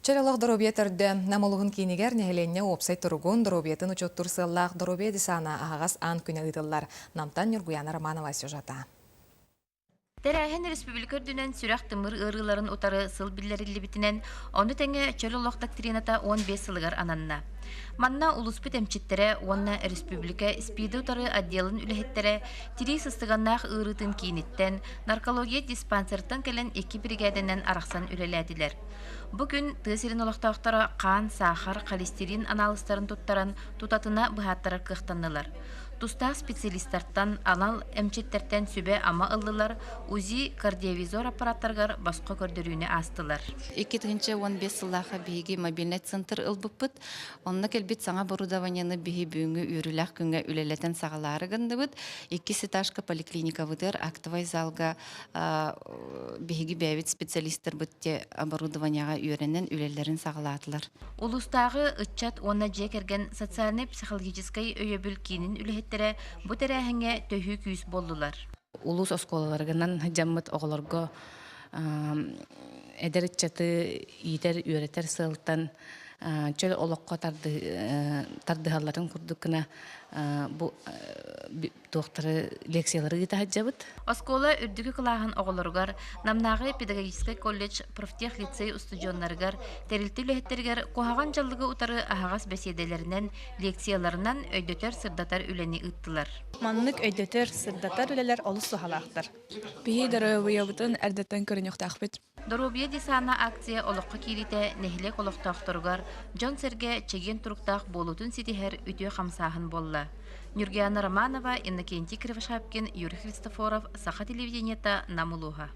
Чөл олох доруобуйа төрдө Нам улууһун киинигэр нэһилиэнньэ уопсай туругун, доруобуйатын учуоттуур сыаллаах доруобуйа десана аһаҕас аан күнэ ыытыллар. Намтан Ньургуйаана Романова сюжета. Тэрээһин республика үрдүнэн сүрэх-тымыр ыарыыларын утары сыл биллэриллибитинэн, ону тэҥэ чөл олох доктрината 15 сылыгар ананна. Манна улууспут эмчиттэрэ уонна республика СПИД утары отделын үлэһиттэрэ тирии сыстыганнаах ыарыытын кииниттэн, наркология диспансертан кэлэн икки биригээдэнэн арахсан үлэлээтилэр. Бу күн тыа сирин олохтоохторо хаан, саахар, холестерин анаалыстарын туттаран, тутатына быһааттарар кыахтаннылар. Тустаах специалистартан, анал эмчиттэртэн сүбэ-ама ыллылар, УЗИ, кардиовизор аппараттарыгар босхо көрдөрүүнү аастылар. 2015 сыллаахха биһиги мобильнай центр ылбыппыт. Онно кэлбит саҥа оборудованиены биһи бүгүҥҥү үөрүүлээх күҥҥэ үлэлэтэн саҕалаары гынныбыт. Иккис этажка поликлиникабытыгар актовай залга биһиги бэйэбит специалистарбыт те оборудованиеҕа үөрэнэн үлэлэрин саҕалаатылар. Улуустааҕы ыччат уонна дьиэ кэргэн социальнай-психологическай өйөбүл киинин үлэһиттэрэ бу тэрээһиҥҥэ төһүү күүс буоллулар. Улуус оскуолаларынан дьаммыт оҕолорго эдэр ыччаты иитэр-үөрэтэр сыалтан чөл олоххо тардыһалларын курдук гына бу туохтары лекциялары ыыта сылдьабыт. Оскуола үрдүкү кылааһын оҕолоругар, Намнааҕы педагогическай колледж профтехлицей устудьуоннарыгар, тэрилтэ үлэһиттэригэр куһаҕан дьаллыгы утары аһаҕас бэсиэдэлэринэн, лекцияларынан өйдөтөр-сырдатар үлэни ыыттылар. Маннык өйдөтөр, сырдатар үлэлэр олус туһалаахтар. Биһи доруобуйабытын эрдэттэн көрүнүөхтээхпит. Доруобуйа десана акция олоххо киириитэ нэһилиэк олохтоохторугар дьон-сэргэ чэгиэн туруктаах буолуутун ситиһэр үтүө хамсааһын буолла. Ньургуйаана Романова, Иннокентий Кривошапкин, Юрий Христофоров, Саха телевидениета, Нам улууһа.